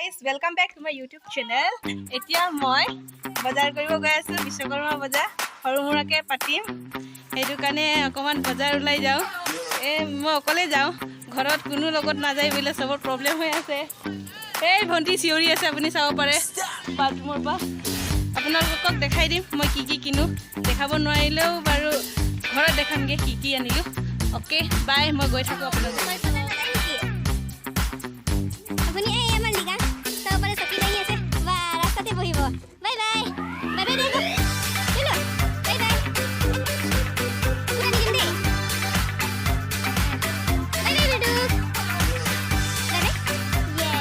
Welcome back to my YouTube channel. এতিয়া মই বজাৰ কৰিব গৈ আছোঁ, বিশ্বকৰ্মা বজাৰ সৰু সুৰাকৈ পাতিম, সেইটো কাৰণে অকণমান বজাৰ ওলাই যাওঁ। এই মই অকলে যাওঁ, ঘৰত কোনো লগত নাযায় বোলে, চবৰ প্ৰব্লেম হৈ আছে। এই ভণ্টি চিঞৰি আছে, আপুনি চাব পাৰে বাথৰুমৰ পৰা। আপোনালোকক দেখাই দিম মই কি কি কিনো, দেখাব নোৱাৰিলেও বাৰু ঘৰত দেখামগৈ কি কি আনিলোঁ। অ'কে, বাই, মই গৈ থাকোঁ আপোনালোক। আপুনি এই আমাৰ লিগাং চাব পাৰে, চকী দাঙি আছে বা ৰাস্তাতে বহিব। বাই বাই, বাই বাই দে। বাই বাই, কুকুৰ আনি দিম দেই। বাই বাই বিডু, বাই বাই, ইয়ে,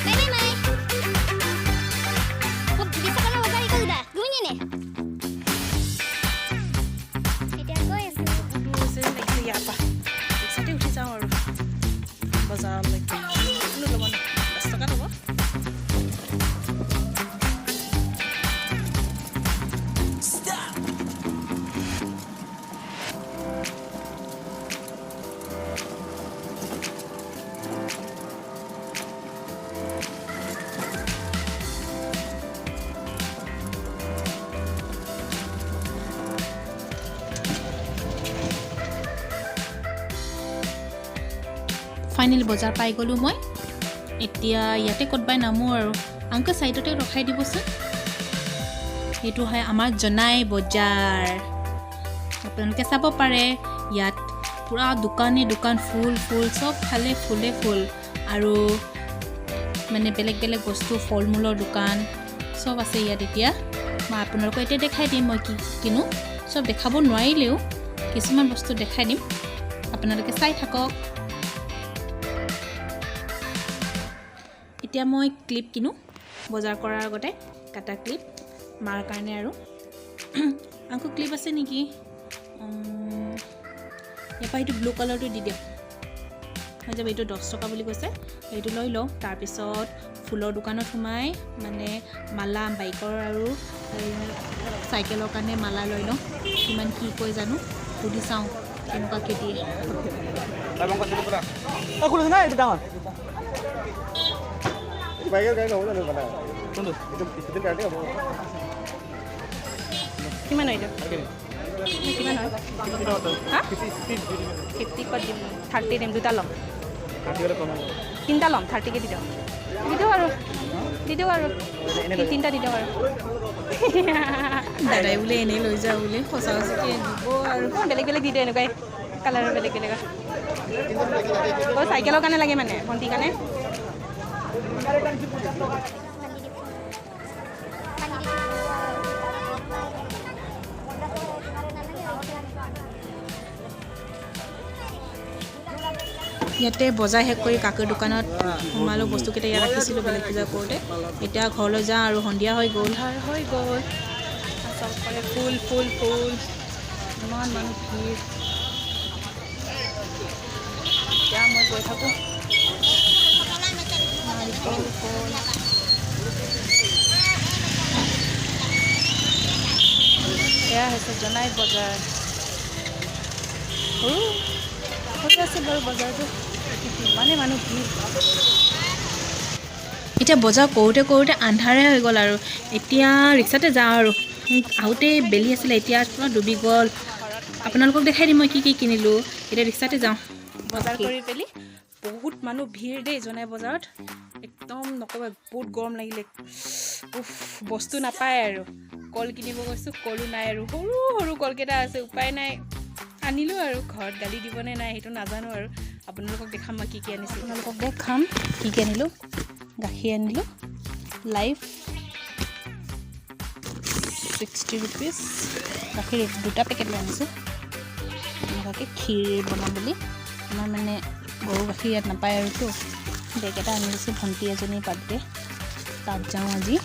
বাই বাই মাই। খুব বিশ্বকৰ্মা বজাৰ ইকল দা গুমিনে এতিয়া গৈ আছোঁ। দূৰ হৈছে যেন লাগিছে ইয়াৰ পৰা। ৰিক্সাতে উঠি যাওঁ আৰু বজাৰলৈকে। কোনো ল'ব নাই, 10 টকা ল'ব। ফাইনেলি বজাৰ পাই গ'লোঁ মই। এতিয়া ইয়াতে ক'তবাই নামো আৰু। আংকল, ছাইডতে ৰখাই দিবচোন। সেইটো হয় আমাৰ জনাই বজাৰ। আপোনালোকে চাব পাৰে, ইয়াত পূৰা দোকানে দোকান, ফুল ফুল, চবফালে ফুলে ফুল আৰু মানে বেলেগ বেলেগ বস্তু, ফল মূলৰ দোকান চব আছে ইয়াত। এতিয়া মই আপোনালোকক এতিয়া দেখাই দিম মই কি কিনো। চব দেখাব নোৱাৰিলেও কিছুমান বস্তু দেখাই দিম, আপোনালোকে চাই থাকক। এতিয়া মই ক্লিপ কিনো, বজাৰ কৰাৰ আগতে কাটা ক্লিপ মাৰ কাৰণে আৰু। আকৌ ক্লিপ আছে নেকি? ইয়াৰ পৰা এইটো ব্লু কালাৰটো দি দিয়ক, হৈ যাব। এইটো 10 টকা বুলি কৈছে, এইটো লৈ লওঁ। তাৰপিছত ফুলৰ দোকানত সোমাই মানে মালা, বাইকৰ আৰু এই চাইকেলৰ কাৰণে মালা লৈ লওঁ। কিমান কি কয় জানো, সুধি চাওঁ কেনেকুৱাকৈ দিয়ে। খুলিছে নাই এইটো ডাঙৰ। বাইকৰ গাড়ী নহ'ব জানো? মানে কোনটো এইটো স্কুটিৰ কাৰণে হ'ব। কিমান হয় এইটো? কিমান হয়? হা, 50 ক'ত দিম? 30 দিম, দুটা ল'ম। তিনিটা ল'ম, 30কে দি দিয়ক। দি দিওঁ আৰু, দি দিওঁ আৰু, তিনিটা দি দিয়ক আৰু। দাদাই বোলে এনেই লৈ যাওঁ বোলে, সঁচা সঁচিকৈ দিব আৰু। অকণমান বেলেগ বেলেগ দি দিয়ে, এনেকুৱাই কালাৰৰ বেলেগ বেলেগ। অঁ, চাইকেলৰ কাৰণে লাগে মানে ভণ্টিৰ কাৰণে। বান্ধি দিওঁ, বান্ধি দিওঁ। নালাগে। ইয়াতে বজাৰ শেষ কৰি কাকুৰ দোকানত সোমালোঁ। বস্তুকেইটা ইয়াত ৰাখিছিলোঁ বেলেগ পূজা কৰোঁতে। এতিয়া ঘৰলৈ যাওঁ আৰু, সন্ধিয়া হৈ গ'ল। আন্ধাৰ হৈ গ'ল। চবফালে ফুল ফুল ফুল, ইমান মানুহ ভিৰ। এতিয়া মই গৈ থাকোঁ। নাৰিকল ফুল। এয়া হৈছে জনাই বজাৰ। সৰু সৰু আছে বাৰু বজাৰটো, কিন্তু ইমানেই মানুহ ভিৰ। এতিয়া বজাৰ কৰোঁতে কৰোঁতে আন্ধাৰে হৈ গ'ল আৰু এতিয়া ৰিক্সাতে যাওঁ আৰু। আহোঁতে বেলি আছিলে, এতিয়া পূৰা ডুবি গ'ল। আপোনালোকক দেখাই দিম মই কি কি কিনিলোঁ। এতিয়া ৰিক্সাতে যাওঁ। বজাৰ কৰি পেলি, বহুত মানুহ ভিৰ দেই জনাই বজাৰত, একদম নক'ব। বহুত গৰম লাগিলে, উফ। বস্তু নাপায় আৰু। কল কিনিব গৈছোঁ, কলো নাই আৰু, সৰু সৰু কলকেইটা আছে। উপায় নাই, আনিলোঁ আৰু। ঘৰত গালি দিবনে নাই সেইটো নাজানো আৰু। আপোনালোকক দেখাম মই কি কি আনিছোঁ। আপোনালোকক দেখাম কি কি আনিলোঁ। গাখীৰ আনিলোঁ, লাইফ, 60 ৰুপিজ। গাখীৰ দুটা পেকেট লৈ আনিছোঁ এনেকুৱাকৈ, ক্ষীৰ বনাম বুলি। আমাৰ মানে গৰু গাখীৰ ইয়াত নাপায় আৰুতো। বেগ এটা আনি দিছোঁ, ভণ্টি এজনীৰ বাৰ্থডে, তাত যাওঁ আজি।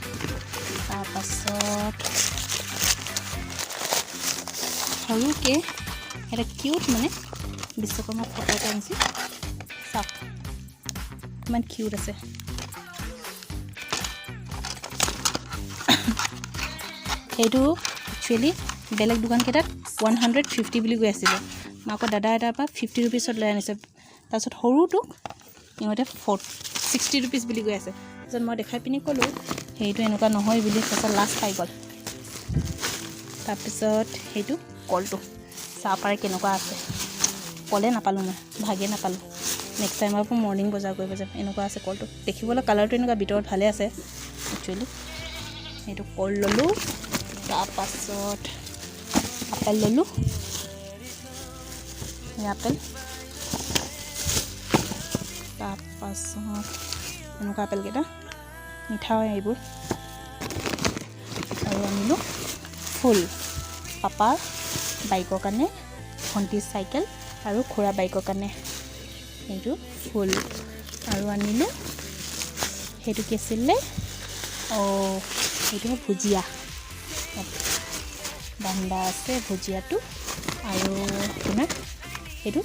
তাৰপাছত সৰুকৈ এটা কিউট মানে বিশ্বকৰ্মা ফটো এটা আনিছোঁ। চাওক, ইমান কিউট আছে। সেইটো একচুৱেলি বেলেগ দোকানকেইটাত 150 বুলি কৈ আছিলে। মই আকৌ দাদা এটাৰ পৰা 50 ৰুপিছত লৈ আনিছে। তাৰপিছত সৰুটোক সিহঁতে 60 ৰুপিজ বুলি কৈ আছে। তাৰপিছত মই দেখাই পিনি ক'লোঁ সেইটো এনেকুৱা নহয় বুলি। তাৰপিছত লাষ্ট পাই গ'ল। তাৰপিছত সেইটো কলটো চাব পাৰে কেনেকুৱা আছে। কলে নাপালোঁ মই, ভাগে নাপালোঁ। নেক্সট টাইমৰ পৰা মৰ্ণিং বজাৰ কৰিব যাম। এনেকুৱা আছে কলটো দেখিবলৈ, কালাৰটো এনেকুৱা, ভিতৰত ভালে আছে একচুৱেলি। সেইটো কল ল'লোঁ। তাৰপাছত আপেল ল'লোঁ, এই আপেল। তাৰপাছত এনেকুৱা আপেলকেইটা মিঠা হয় এইবোৰ। আৰু আনিলোঁ ফুল, পাপাৰ বাইকৰ কাৰণে, ভণ্টিৰ চাইকেল আৰু খুৰা বাইকৰ কাৰণে এইটো ফুল। আৰু আনিলোঁ সেইটো কি আছিলে? অঁ, সেইটো হয় ভুজিয়া। ইয়াত বান্দা আছে ভুজিয়াটো। আৰু আপোনাৰ সেইটো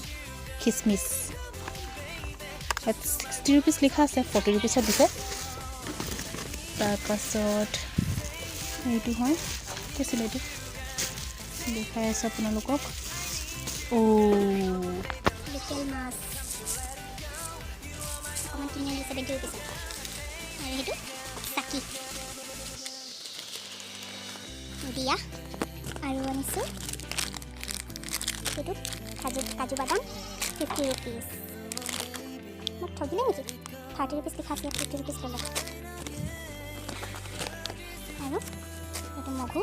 খিচমিচ। ইয়াত 60 ৰুপিজ লিখা আছে, 40 ৰুপিছত দিছে। তাৰপাছত এইটো হয় কি আছিলে এইটো? দেখাই আছোঁ আপোনালোকক। অ' লোকেল মাছ অকণমান কিনি আনিলোঁ 70 ৰুপিছত। আৰু সেইটো চাকি দিয়া। আৰু আনিছোঁ সেইটো কাজু বাদাম, 50 ৰুপিজ। মোক ঠগিলে নেকি? 30 ৰুপিজ লিখা আছিলে, 50 ৰুপিজ ল'লে। আৰু এইটো মগু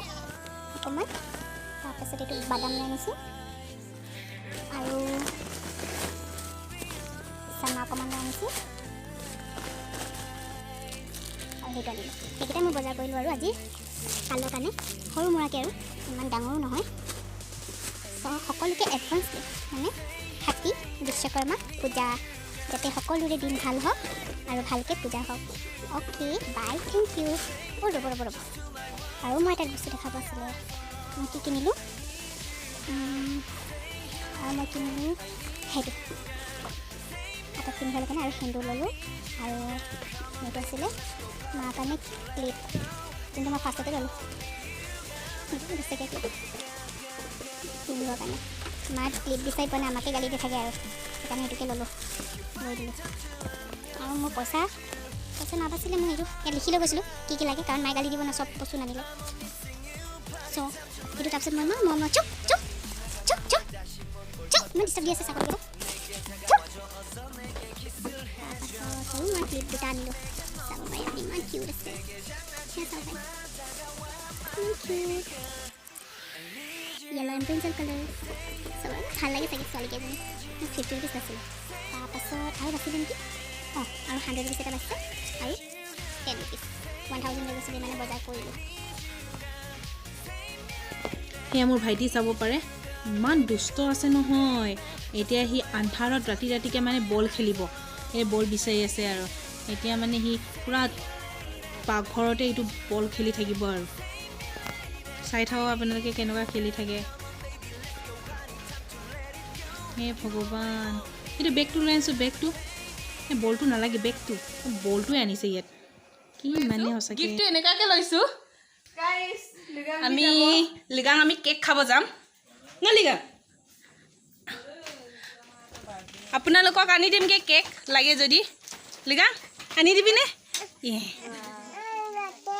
অকণমান। তাৰপাছত এইটো বাদাম লৈ আনিছোঁ আৰু চানা অকণমান লৈ আনিছোঁ আৰু সেইটো আনিলোঁ। সেইকেইটাই মই বজাৰ কৰিলোঁ আৰু আজি কালৰ কাৰণে সৰু সুৰাকৈ আৰু ইমান ডাঙৰো নহয়। চ' সকলোকে এডভান্স মানে হেপী বিশ্বকৰ্মা পূজা, যাতে সকলোৰে দিন ভাল হওক আৰু ভালকৈ পূজা হওক। অ'কে, বাই, thank U. অ' ৰ'ব, ৰ'ব, ৰ'ব, আৰু মই এটা বস্তু দেখাব আছিলে। মই কি কিনিলোঁ? আৰু মই কিনিলোঁ সেইটো হাতত পিন্ধিবলৈ কাৰণে আৰু সেন্দুৰ ল'লোঁ। আৰু সেইটো আছিলে মাৰ কাৰণে ক্লিপ, যোনটো মই ফাৰ্ষ্টতে ল'লোঁ। সেইটো 10 টকীয়া ক্লিপ পিন্ধিবৰ কাৰণে। মাক ক্লিপ বিচাৰি পোৱা নাই, আমাকে গালি দি থাকে আৰু সেইকাৰণে সেইটোকে ল'লোঁ, লৈ দিলোঁ। আৰু মোৰ পইচা নাবাচিলে মই সেইটো ইয়াত লিখি লৈ গৈছিলোঁ কি কি লাগে, কাৰণ মায়ে গালি দিব ন চব বস্তু নানিলে। চ' সেইটো তাৰপিছত মই মা মই চুপ চুপ চুপ চুপ চুপ, ইমান ডিষ্টাৰ্ব দি আছে ছাগলীকেইটা, চুপ। তাৰপাছত সৰু মই ক্লিপ দুটা আনিলোঁ। চাব পাৰি আপুনি, ইমান কিউট আছে। সেয়া চাব পাৰি, ইমান cute, yellow and brinjal colour. চাব ভাল লাগে চাগে ছোৱালীকেইজনী। মোক 50 ৰুপিজ বাছিলে। তাৰপাছত আৰু বাছিলে নেকি? অঁ, আৰু 100 ৰুপিজ এটা বাচিছে আৰু 10 ৰুপিজ। 1000 লৈ গৈছিলোঁ মানে বজাৰ কৰিলোঁ। সেয়া মোৰ ভাইটি চাব পাৰে, ইমান দুষ্ট আছে নহয়। এতিয়া সি আন্ধাৰত ৰাতি ৰাতিকৈ মানে বল খেলিব, এই বল বিচাৰি আছে। আৰু এতিয়া মানে সি পূৰা পাকঘৰতে এইটো বল খেলি থাকিব। আৰু চাই থাকক আপোনালোকে কেনেকুৱা খেলি থাকে। হে ভগৱান, এইটো বেগটো লৈ আনিছোঁ, বেগটো। এই বলটো নালাগে, বেগটো, বলটোৱে আনিছে ইয়াত। কি মানে সঁচাকৈ গিফ্টটো এনেকুৱাকৈ লৈছোঁ আমি। লিগাং, আমি কেক খাব যাম ন লিগাং? আপোনালোকক আনি দিমগৈ কেক লাগে যদি। লিগাং, আনি দিবিনে?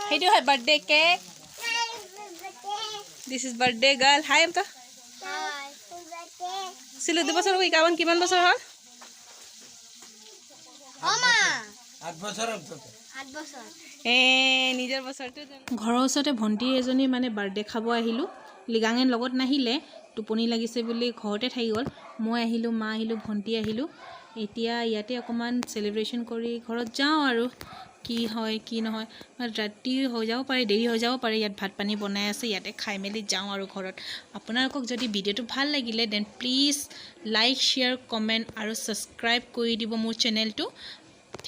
সেইটো হয় birthday cake. This is birthday girl. Hi Amta Chiloé. 2 বছৰ 51, কিমান বছৰ হ'ল? 8 বছৰ অন্তত। 8 বছৰ। এ নিজৰ বছৰটো জানো। ঘৰৰ ওচৰতে ভণ্টি এজনী মানে বাৰ্থডে খাব আহিলোঁ। লিগাঙে লগত নাহিলে, টোপনি লাগিছে বুলি ঘৰতে থাকি গ'ল। মই আহিলোঁ, মা আহিলোঁ, ভণ্টি আহিলোঁ। এতিয়া ইয়াতে অকণমান চেলিব্ৰেশ্যন কৰি ঘৰত যাওঁ আৰু কি হয় কি নহয়, ৰাতি হৈ যাব পাৰে, দেৰি হৈ যাব পাৰে। ইয়াত ভাত পানী বনাই আছে, ইয়াতে খাই মেলি যাওঁ আৰু ঘৰত। আপোনালোকক যদি ভিডিঅ'টো ভাল লাগিলে, then please like, share, comment আৰু ছাবস্ক্ৰাইব কৰি দিব মোৰ চেনেলটো।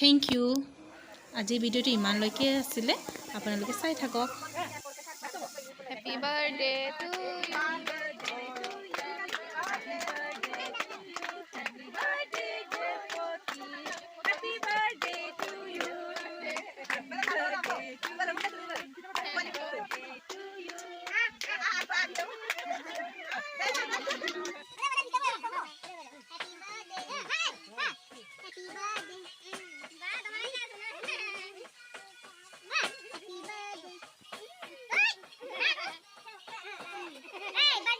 Thank U. আজিৰ ভিডিঅ'টো ইমানলৈকে আছিলে, আপোনালোকে চাই থাকক। Happy birthday to you. Happy birthday to you. Happy birthday to you. Happy birthday to you. Happy birthday. Happy birthday. এই।